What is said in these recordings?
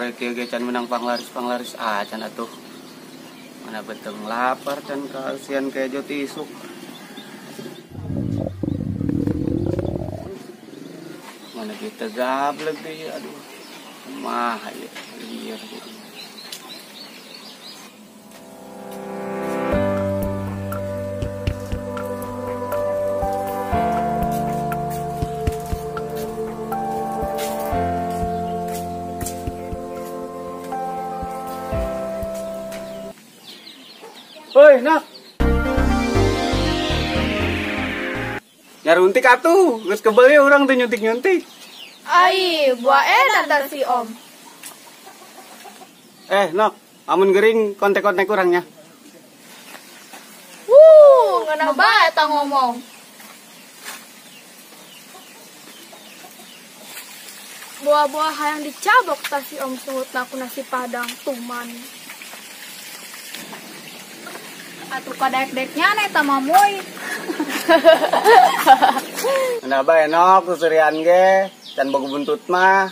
Proyek ieu ge can menang panglaris-panglaris acan atuh. Mana beteng lapar can kasihan kejo ti isuk. Mana kita gablek deui aduh. Kumaha ieu lieur jadi. Hoi, nak. Nyaruntik atuh, geus kebel ya urang teh nyuntik-nyuntik. Ai, buah edan si Om. Nok, amun gering kontek-kontek urangnya. Wuh, ngeunah bae eta ngomong. Buah-buah hayang dicabok tah si Om sungutna ku nasi padang tuman. Atuh kadaek-deknya nih tama moy. Ngeunah bae nok susurian ge, can boga buntut mah.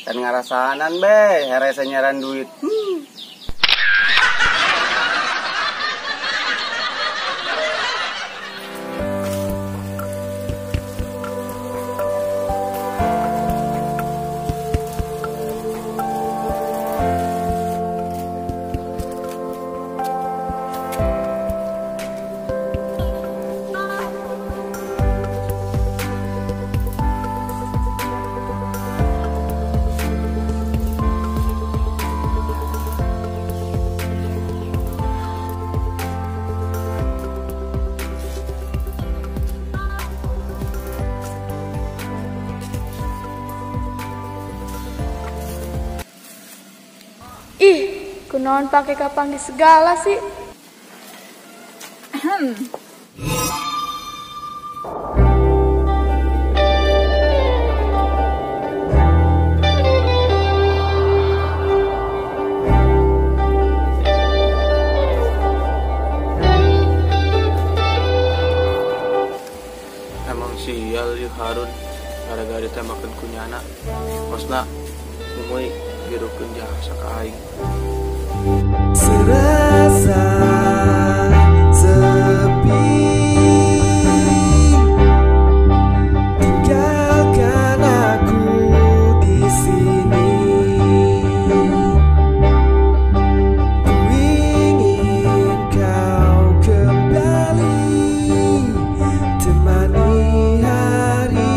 Can ngarasanan be, herese nyaran duit. Ih, kunaon pake kapang di segala sih? Emang sial yeuh Harun, gara-gara ditembakeun ku nyana. Kosna mumuy girukeun jasa ka aing. Serasa sepi, tinggalkan aku di sini. Ku ingin kau kembali, temani hari.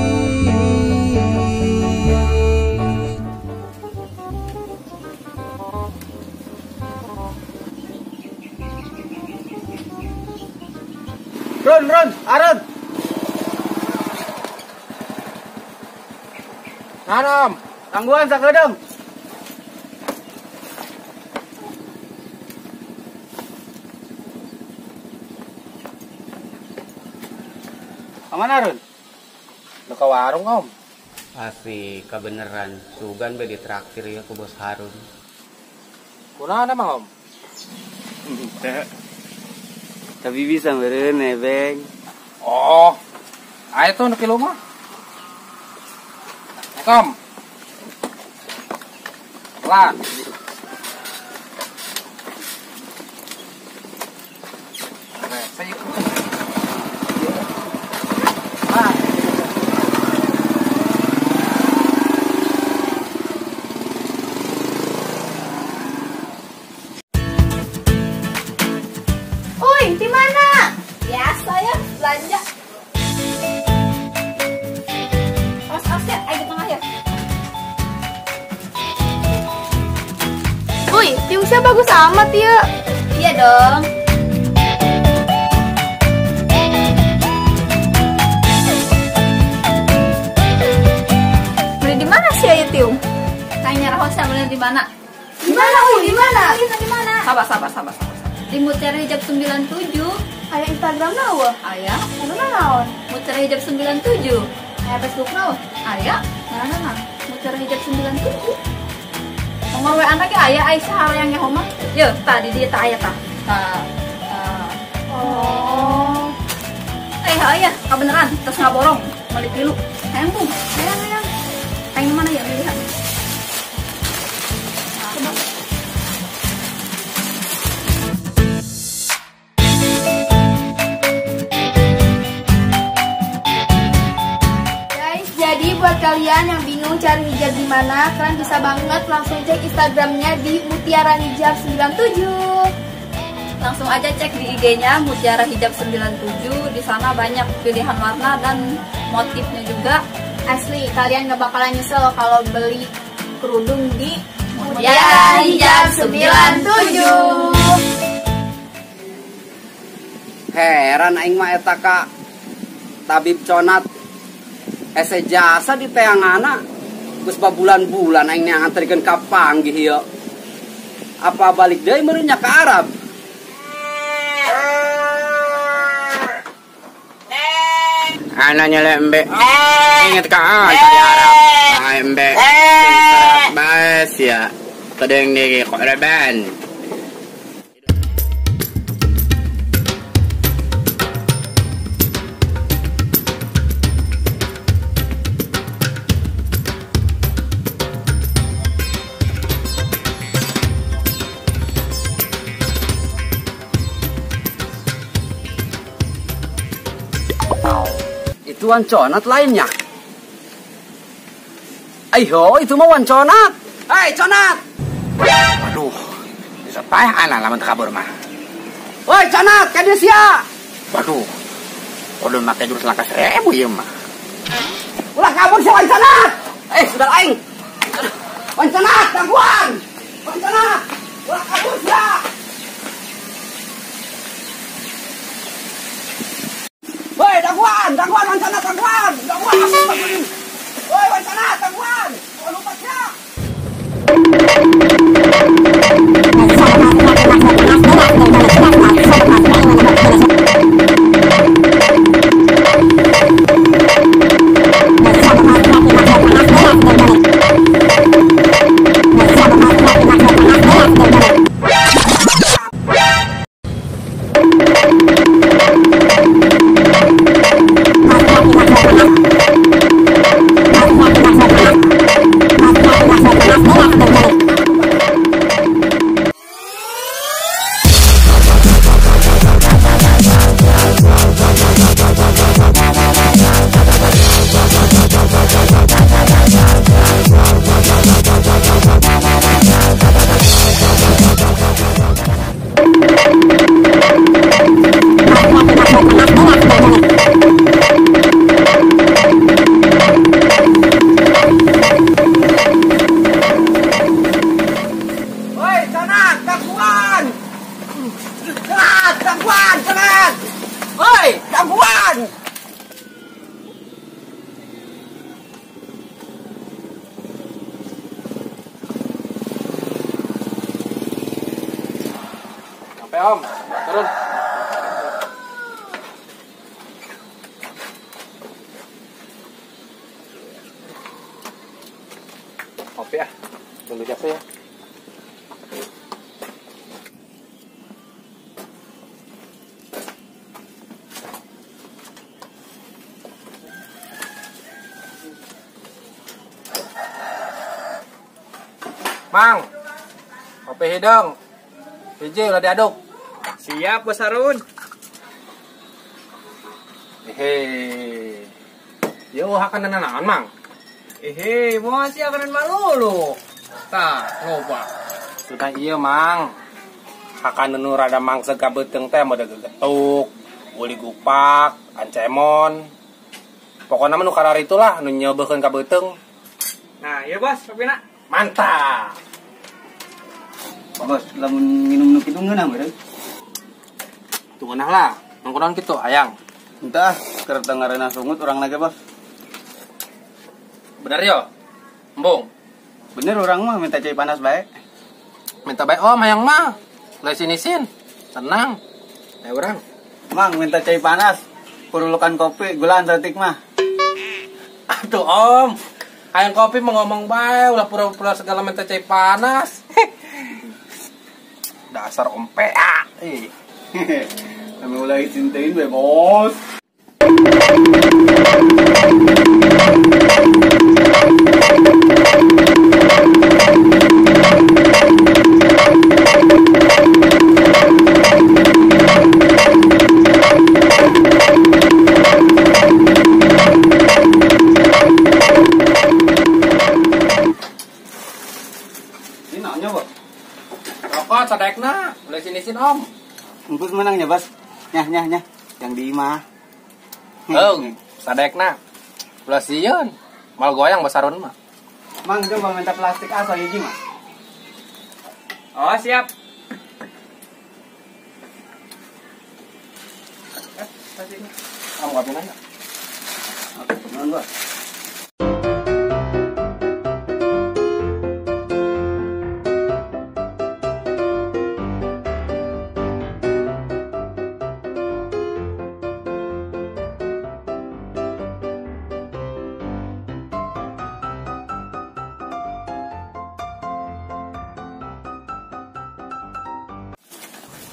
Ron, Ron, Aron. Haram, tangguhan sakedeung. Aman Arun? Nu ka warung, Om. Asik, kebeneran. Sugan be ditraktir ya ku Bos Harun. Kunaon emang, Om? Tapi bisa meureun nebeng. Oh. Aya tuh nu kilu mah. Kom. Lah. Uy, di mana? Biasa ya, belanja. Awas ya, ayo di tengah ya. Uy, tiusnya bagus amat ya. Iya dong. Beli di mana sih ayo tiung? Tanya Rosa beli di mana? Di mana, Uy? Di mana? Di mana? Sabar, sabar, sabar, sabar. Di Mutiara Hijab 97. Aya Instagram na eueuh? Aya. Anu naon? Mutiara Hijab 97. Aya Facebook na eueuh? Aya. Ngaranna Mutiara Hijab 97. Nomor WA na ge aya Aisyah harayang nyaho mah. Yeuh, tah di dieu tah aya tah. Tah. Oh. Aya kabeneran tos ngaborong meuli tilu. Hayang bung, hayang hayang. Hayang mana ya pilihan? cari hijab di mana, kalian bisa banget langsung cek Instagramnya di Mutiara Hijab 97. Langsung aja cek di IG-nya Mutiara Hijab 97. Di sana banyak pilihan warna dan motifnya juga. Asli, kalian gak bakalan nyesel kalau beli kerudung di Mutiara Hijab 97. Heran aing mah eta ka tabib conat. Ese jasa di teangana geus babulan-bulan aing nganterkeun ka panggih ieu. Apa balik deui meureun nya ka Arab? Anaknya lembe. Ingat ka dari Arab. Lembe. Bas ya. Tadeng ni korban. Itu wanconat lainnya. Ayo, itu mah wanconat. Hei, conat. Waduh, bisa payah anak lamun kabur mah. Woi, conat, ka dieu sia. Waduh, kudu make jurus langkah 1000 ieu mah. Ulah kabur sia wanconat. Sudah aing. Wanconat, gangguan. Wanconat, ulah kabur sia. Woi, gangguan, gangguan, wancana, gangguan, gangguan, woi, wancana, gangguan, lupa sia. Gangguan! Sampai om, turun. Kopi ah, tunggu jasa ya. Mang, kopi hidung, hiji udah diaduk. Siap Bos Harun. Hehe, yo hakan naon Mang? Hehe, mau sih hakanan malulu. Tah, loba. Sudah iya Mang. Hakan nu rada mangsa ka beuteung teh mode gegetuk, uli gupak, ancemon. Pokona mah nu kararitu lah nu nyeubeukkeun ka beuteung. Nah, iya Bos, kopina. Mantap. Bos, lamun minum nu kitu ngeunah meureun. Teu ngeunah lah. Nongkrong kitu hayang. Entah, keur teu ngareunah sungut urang lagi, Bos. Bener yo? Embung. Bener urang mah minta cai panas bae. Minta bae om hayang mah. Lah sini-sin. Tenang. Ayo urang. Mang minta cai panas. Perulukan kopi gulaan saeutik mah. Aduh om. Hayang kopi mau ngomong bae, ulah pura-pura segala minta cai panas. Dasar om PA. Sampai mulai cintain be, Bos. Bensin Om. Empus menangnya, Bos. Nyah nyah nyah. Yang di imah. Heung, sadekna. Ulah sieun. Mal goyang basarun mah. Mang coba minta plastik aso hiji mah. Oh, siap. Kamu gak punya? Oke, nuhun, Bos.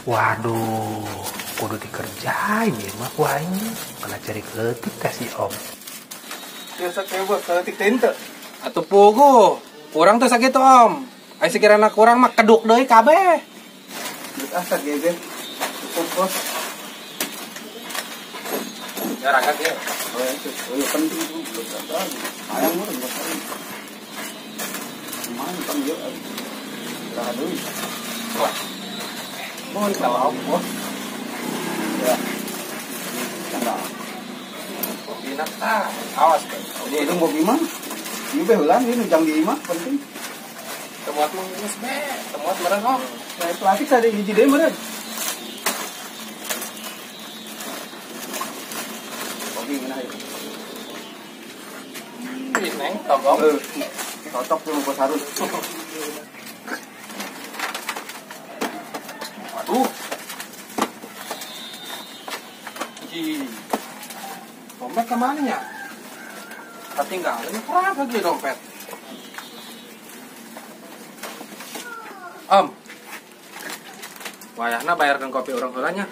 Waduh, kudu dikerjain ya mah ku aing kena cari leutik teh si Om. Biasa kayak bos, leutik teh henteu. Atuh puguh, kurang teh sakitu Om. Ai sekirana kurang mah keduk deui kabeh. Geus ah sagede. Cukup bos. Ya ragat ya. Oh itu, oh penting itu belum datang. Hayang meureun bos. Lumayan kan ieu. Raha deui. Wah. Mohon kalau bos. Ya. Tangga. Kopi ah, awas kan. Jadi itu mau gimana? Ini behulan ini jam di imah penting. Temuat mah geus be, temuat meureun Om. Nah, plastik sada hiji deui meureun. Kopi ngeunah ieu. Ih, neng togong. Cocok tuh bos harus. Waduh. Ih. Dompet kemana ya? Ketinggalan kurang lagi dompet. Om. Wayahna bayarkan kopi orang heula nya.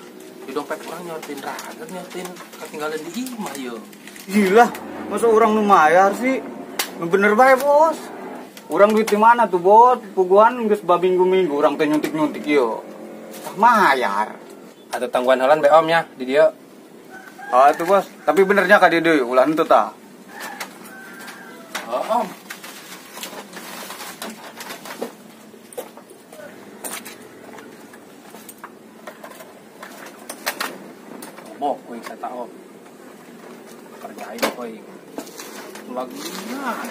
Di dompet orang nyortin raga, nyortin ketinggalan di imah yeuh. Gila, masa orang nu mayar sih? Nu bener bae, Bos. Urang duit di mana tuh, Bos? Puguhan geus baminggu-minggu urang teh nyuntik-nyuntik ieu. Tah mayar. Atau tangguhan heulan be Om nya di dieu. Ah tuh, Bos. Tapi benernya ka dieu deui, ulah henteu tah. Oh, Om. Bok kuing saya Om. Kerjain kuing. Lagi nah.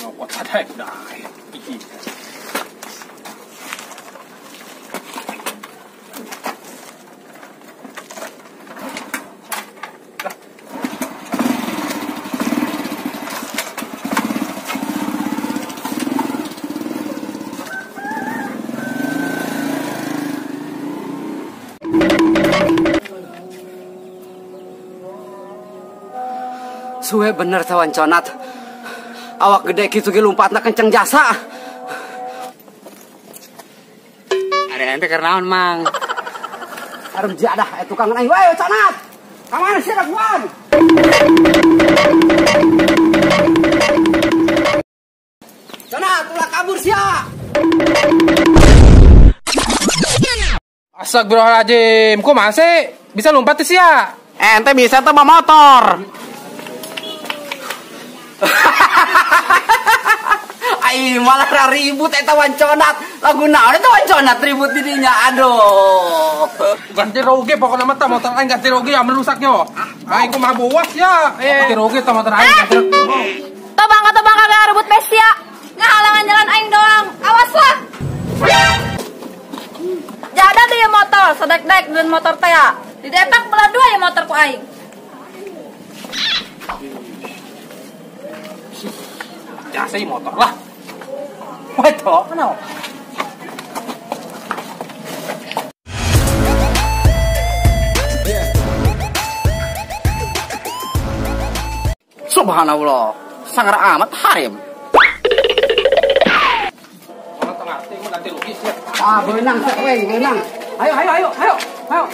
Nyokot sadek dah. Ih. Suwe bener tawan conat. Awak gede gitu ge lompatna kenceng jasa. Ada ente keur naon, Mang? Harum jadah tukang aing wae conat. Ka mana sih raguan? Conat ulah kabur sia. Astagfirullahaladzim, kumaha sih? Bisa lompat teh sia? Ente bisa tuh bawa motor. Ai malah ribut eta wanconat. Lagu naon eta wanconat ribut di dinya. Aduh. Ganti rugi pokoknya mah motor aing ganti rugi amun rusak yo. Aing kumaha buas ya. Ganti rugi tah motor aing ganti rugi. Tobang kabeh rebut Mesia. Ngahalangan jalan aing doang. Awas lah. Jada deui motor, sadek-dek dan motor teh ya. Di depak belah dua ya motor ku aing. Jasa motor lah. Waduh, kenapa? Subhanallah, sangar amat harim. Kalau tengah ting ganti rugi sih. Ah, beunang sek weng, beunang. Ayo, ayo, ayo, ayo, ayo.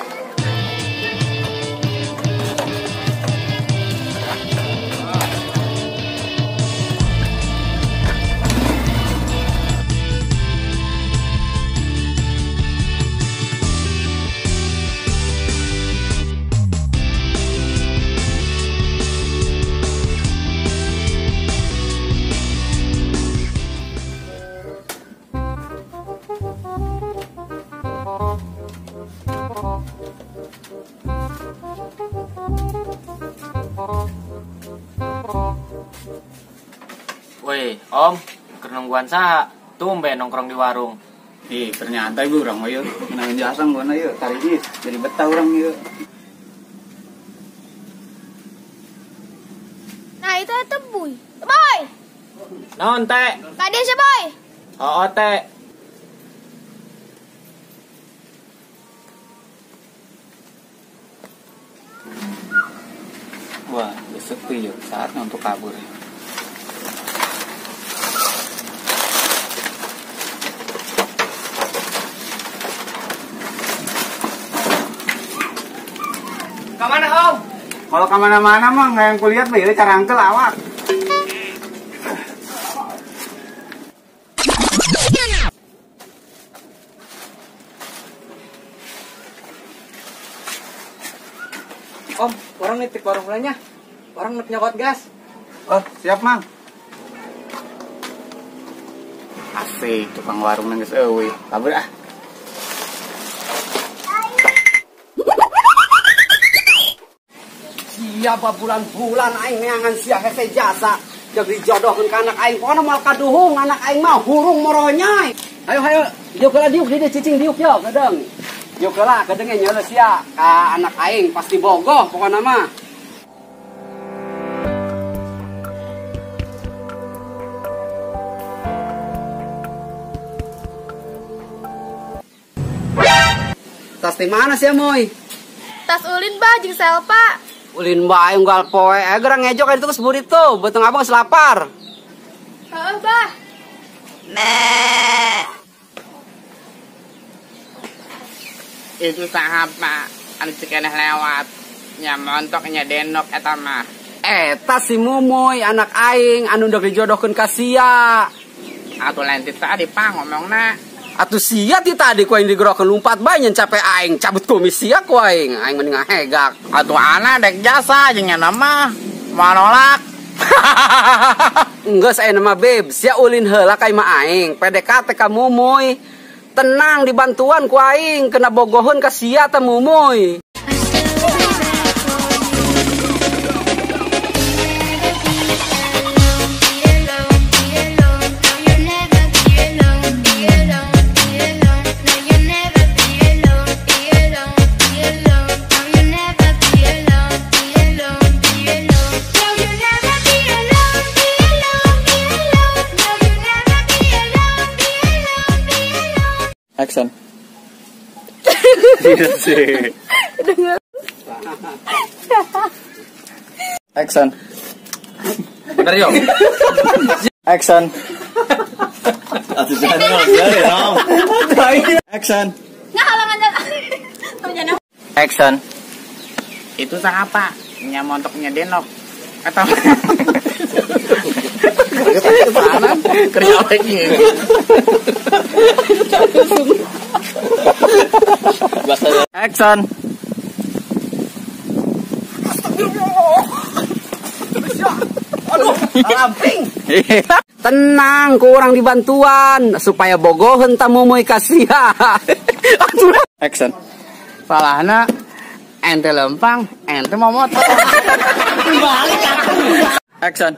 Woi, Om, keur nungguan saha? Tumben nongkrong di warung. Ih, ternyata ibu urang mah ieu menangin jasa gua ieu tarijis jadi betah urang ieu. Nah, itu eta Boy. Boy. Naon teh? Kade sih, Boy. Oh, teh. Wah, sepi yuk, saatnya untuk kabur. Kemana Om? Kalau kemana-mana mah nggak yang kulihat mah, ini carangkel awak. Om, orang nitip warung lainnya. Orang nyokot gas. Oh, siap, Mang. Asik, tukang warung nangis euy. Kabur ah. Sia bulan-bulan aing neangan sia hese jasa. Jeung dijodohkeun ka anak aing. Pokona moal kaduhung anak aing mah hurung moronyai. Ayo ayo, diuk heula diuk di cicing diuk yo gedeung. Diuk heula gedeung nyeuleuh sia ka anak aing pasti bogoh pokona mah. Tas di mana sih, Moy? Tas ulin bah jeung selpa. Ulin bae unggal poe, gerang ngejok itu geus burit tuh, beuteung abang geus lapar. Heeh, bah. Meh. Itu saha, Pak? Anu cikeneh lewat. Nya montok nya denok eta mah. Eta si Mumoy anak aing anu ndek dijodohkeun ka sia. Atuh lain ti tadi Pak ngomongna. Atuh sia ti tadi ku aing digerokeun lumpat bae nyen capek aing cabut kumis sia ku aing aing mending ngahegak. Atuh ana dek jasa jeung nya mah moal nolak. Enggeus aya mah beb, sia ulin heula ka imah aing, PDKT ka Mumoy. Tenang dibantuan ku aing kena bogoheun ka sia teh Mumoy. Action. Iya sih. Action. Bener yo. Action. Action. Action. Itu sang apa? Nya montoknya denok. Atau kerja lagi. Action. Astagfirullah. Aduh, lamping. Tenang, kurang dibantuan supaya bogoheun tamu moy kasiha. Action. Salahna ente lempang, ente mau motor. Balik. Action.